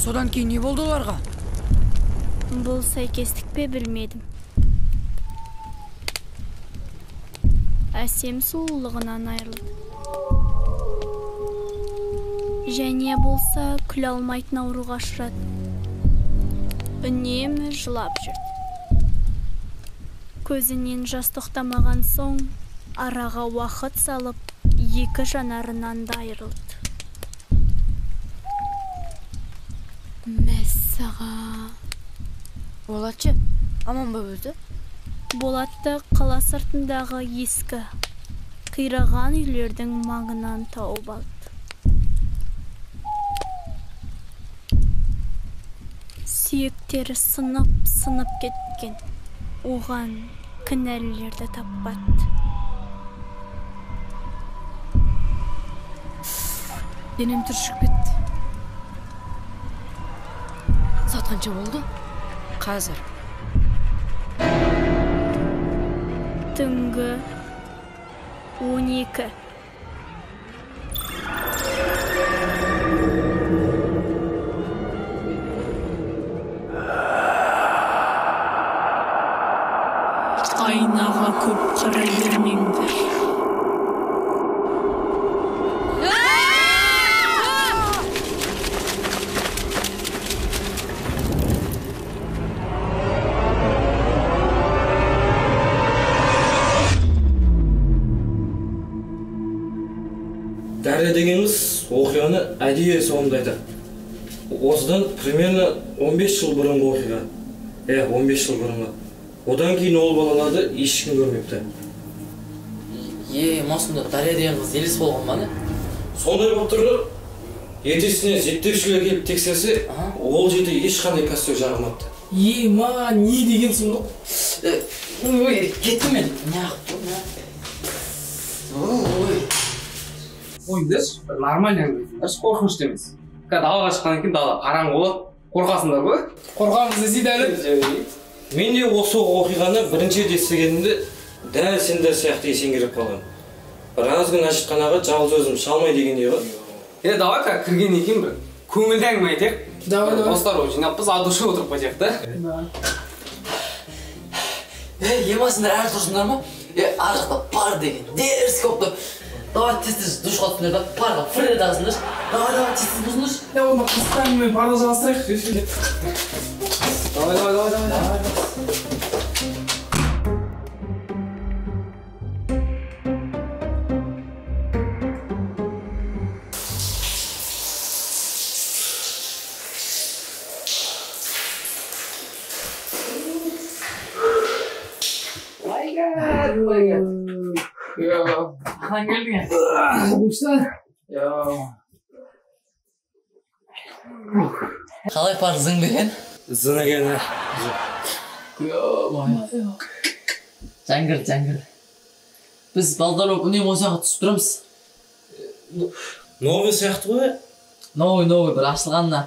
Содан кейін не болды оларға? Бұл сәйкестік пе білмедім. Әсем сұлулығынан айырылды. Және болса күле алмайтын ауруға ұшырады. Үнемі жылап жүрді. Көзінен жас тоқтамаған соң, араға уақыт салып, екі жанарынан да айырылды. Мәссаған. Болат ше, аман ба өзі? Болатты қала сыртындағы ескі, қираған үйлердің маңынан тауып алды. Сүйектері сынып-сынып кеткен. Оған кінәлілерді таппады. Денем түршігіп кетті. Сағат қанша болды? Қазір. Түнгі 12. Айнаға көп қарай бермеңдер. Дәрі дегеніміз оқиғаны әдейі соңында айтады. Осыдан примерно 15 жыл бұрынғы оқиға. 15 жыл бұрынғы. Одан кейін ол балаларды ешкім көрмепті. Ма сонда Дария деген қыз елес болған ба, не? Сондай болып тұр. Ертесіне зерттеушілер келіп тексерсе, ол жерде ешқандай костер жағылмапты. Ма, не деген сұмдық? Ой, кеттім мен. Неғып тұр, не? Ой. Қойыңдаршы, нормально әңгіме айтыңдаршы, қорқынышты емес. Қазір далаға шыққаннан кейін дала қараңғы болады, қорқасыңдар ғой? Қорқамыз десе де әлі. Мен де осы оқиғаны бірінші рет естігенімде дәл сендер сияқты есеңгіреп қалғам. Біраз күн әжетханаға жалғыз өзім шалмай дегендей ғой. Давай қазір кіргеннен кейін бір көңілді әңгіме айтайық. Давай, давай. Достар болып жинаппыз, от души отырып қайтайық та. Ема, сендер әлі тұрсыңдар ма? Ар жақта пар деген дерзкий болып тұр. Давай тез-тез душқа түсіңдер да, парға фыр ете алсыңдаршы. Давай, давай, тез-тез болсыңдаршы. Онда қысқа әңгіме парды жалғастырайық. Давай, давай, давай, давай. Қайдан келдің? Қалай пар зың берген? Зың екен, ә. Жәңгір, Жәңгір. Біз балдар болып үнемі осы жаққа түсіп тұрамыз. Новый сияқты ғой? Новый, новый, бір ашылғанына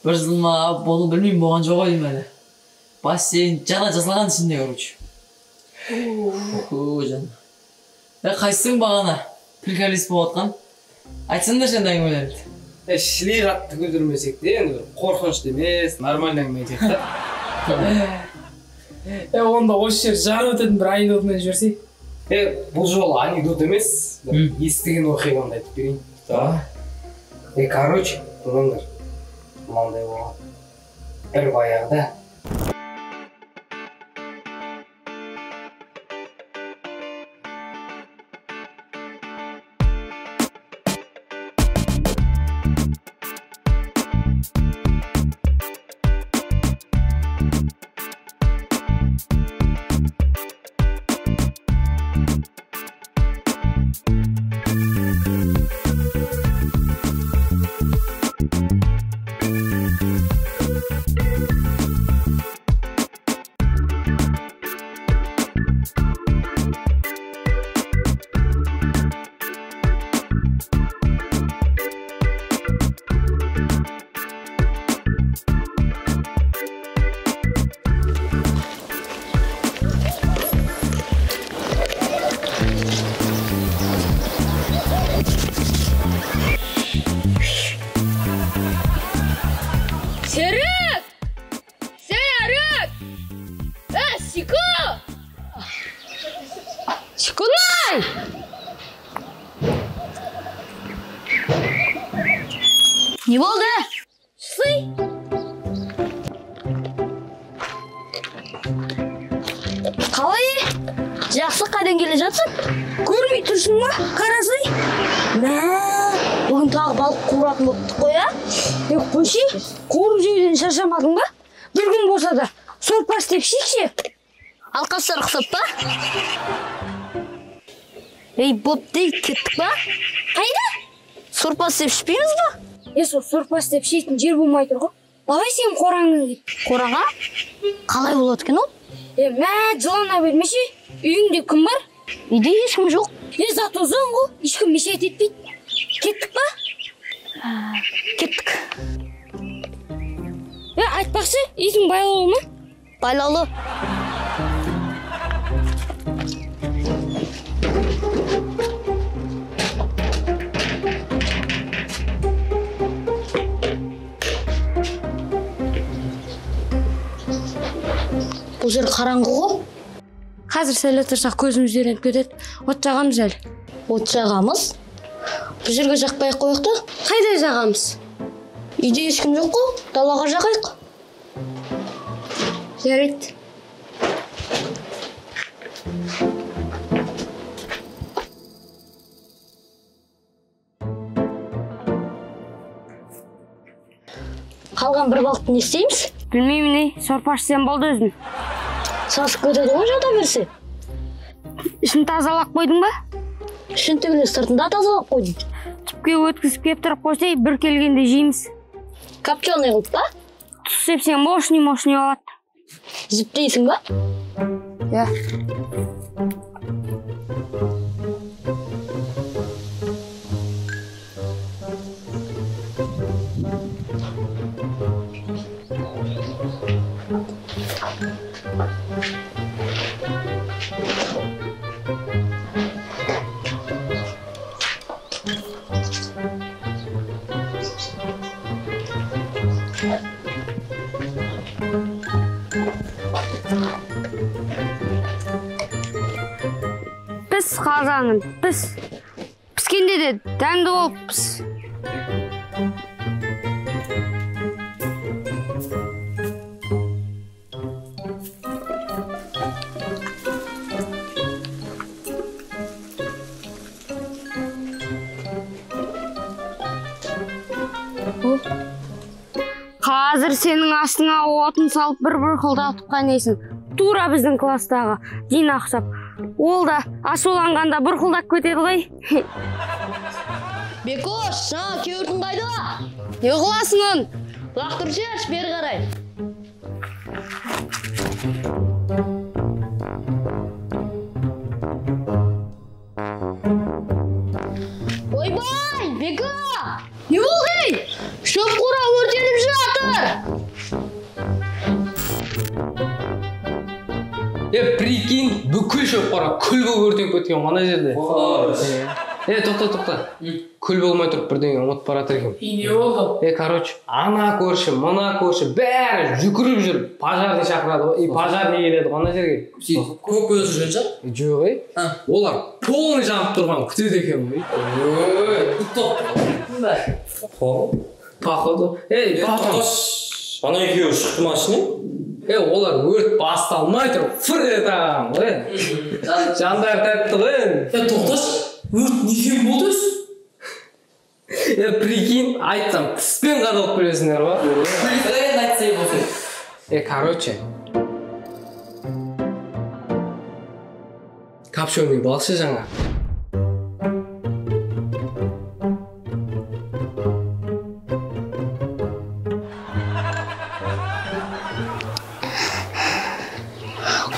бір жыл ма болды білмеймін, болған жоқ ау деймін әлі. Бассейн жаңа жасалған ішінде, короче. О, жан. Қайсың бағана приколист болып жатқан? Айтсаңдаршы енді әңгімелерді. Шілей қатты күлдірмесек те, енді бір қорқынышты емес, нормальный әңгіме айтайық та. Онда осы жер жарып өтетін бір анекдотымен жіберсей. Бұл жолы анекдот емес, естіген оқиғамды айтып берейін. Короче, тыңдаңдар, мынандай болған. Бір баяғыда Не болды? Сый. Қалай? Жақсы, қайдан келе жатсың? Көрмей тұрсың ба? Қарасай. Мә, бүгін тағы балық қуыратын болыптық қой, а? Е, қойшы, қуырып жеуден шаршамадың ба? Бір күн болса да сорпа істеп ішейікші. Алқастар ұқсап па? Ей, бопты, кеттік па? Қайда? Сорпа істеп ішпейміз ба? Е, сол сорпа істеп ішетін жер болмай тұр ғой. Давай сен қораңа кет. Қораға? Қалай болады екен ол? Е, мә, жылана бермеші. Үйіңде кім бар? Үйде ешкім жоқ. Е, зато заң ғой, ешкім мешать етпейді. Кеттік па? Кеттік. Е, айтпақшы, итің байлаулы ма? Байлаулы. Бұл жер қараңғы ғой. Қазір сәл отырсақ көзіміз үйреніп кетеді. От жағамыз әлі. От жағамыз? Бұл жерге жақпай ақ қояйық та. Қайда жағамыз? Үйде ешкім жоқ қой, далаға жағайық. Жарайды. Қалған бір балықты не істейміз? Білмеймін, ей, сорпа ішсем болды өзім. Сасып кетеді ғой жата берсе. Ішін тазалап қойдың ба? Ішін түгілі сыртында тазалап қойдым. Түпке өткізіп кептіріп қойсай, бір келгенде жейміз. Копченый қылып па? Тұз сепсең мощный-мощный болады. Зіптейсің ба? Иә. Піс қазаным, піс. Піскенде де дәмді болып піс. Қазір сенің астыңа отын салып бір бұрқылдатып қайнайсың. Тура біздің кластағы Дина ұқсап. Ол да ашуланғанда бұрқылдап кетеді ғой. Бекош, жаңа кеуіртің қайда? Не қыласың оны? Лақтырып жіберші бері қарай. Ойбай, Бека! Не болды, ей? Шөп қора өртеніп жатыр. Е, прикинь, бүкіл шөп қора күл болып өртеніп кеткен ана жерде. Е, тоқта, тоқта. Күл болмай тұрып бірдеңе ұмытып бара жатыр екенмін. Не болды? Е, короче, ана көрші, мына көрші бәрі жүгіріп жүріп пожарный шақырады ғой. И пожарный келеді ғой ана жерге. Сөйтіп көк көзі жүрген шығар? Жоқ, ей. Олар полный жанып тұрған күтеді екен ғой. Ой, топ. Походу. Ей, потом. Ана екеуі шықты ма ішінен? Е, олар өрт басталмай тұрып фыр ете қалған ғой. Жандары тәтті ғой енді. Е, тоқташы, өрт неге болды өзі? Е, прикинь, айтсам тіспен қадалып күлесіңдер ғой. Енді айтсай болсын. Е, короче. Копченый балшы жаңа.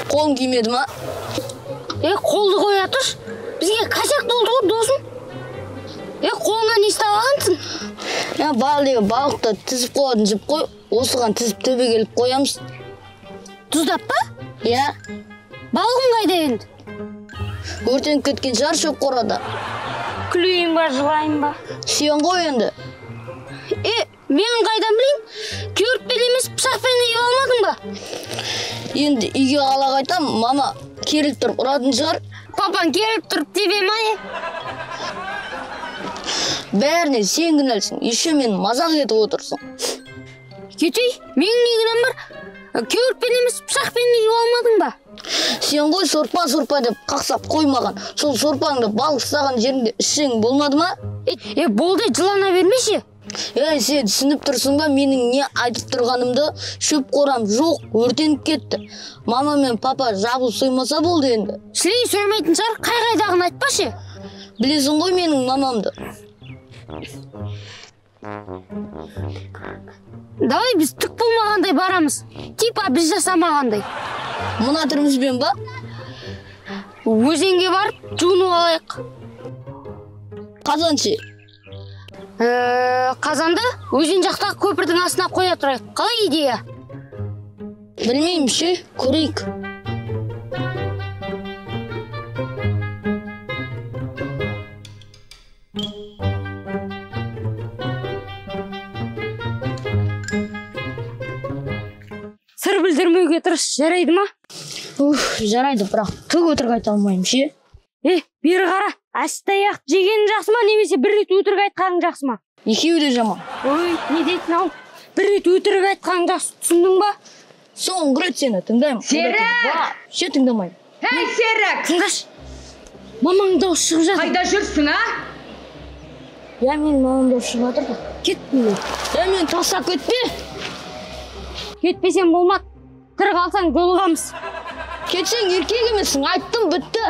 Қолым күймеді ма? Е, қолды қоя тұршы. Бізге косяк болды ғой, досым. Е, қолыңа не ұстап алғансың? Е, бар деген балықты тізіп қоятын жіп қой, осыған тізіп төбеге іліп қоямыз. Тұздап па? Иә. Балығың қайда енді? Өртеніп кеткен шығар шөп қорада. Күлейін ба, жылайын ба? Сен ғой енді. Е, мен қайдан білейін? Кеуіртпен емес, пышақпен иіп алмадың ба? Енді үйге қала қайтам, мама керіліп тұрып ұратын шығар. Папаң керіліп тұрып тебе ма, е? Бәріне сен кінәлісің, еще мені мазақ етіп отырсың. Кетей, менің не кінәм бар? Кеуіртпен емес, пышақпен неге алмадың ба? Сен ғой сорпа-сорпа деп қақсап қоймаған. Сол сорпаңды балық ұстаған жерінде ішсең болмады ма? Е, болды, жылана бермеші. Ей, сен түсініп тұрсың ба менің не айтып тұрғанымды? Шөп қорам жоқ, өртеніп кетті. Мама мен папа жабылып соймаса болды енді. Шілей соймайтын шығар, қай-қайдағын айтпашы. Білесің ғой менің мамамды. Давай біз түк болмағандай барамыз. Типа біз жасамағандай. Мына түрімізбен ба? Өзенге барып жуынып алайық. Қазан ше? Қазанды өзен жақтағы көпірдің астына қоя тұрайық. Қалай идея? Білмеймін ше, көрейік. Сыр білдірмеуге тырыс, жарайды ма? Уф, жарайды, бірақ түк өтірік айта алмаймын ше. Е, бері қара, аяқ жегенің жақсы ма, немесе бір рет өтірік айтқаның жақсы ма? Екеуі де жаман. Ой, не дейтін ау? Бір рет өтірік айтқаның жақсы, түсіндің ба? Соңғы рет сені тыңдаймын. Серік! Ше тыңдамаймын. Әй, Серік! Тыңдашы. Мамаң дауысы шығып жатыр. Қайда жүрсің, а? Я, менің мамам дауысы шығып жатыр. Кеттім мен. Е, мені тастап кетпе. Кетпесем болмады. Тірі қалсаң жолығамыз. Кетсең еркек емессің, айттым, бітті.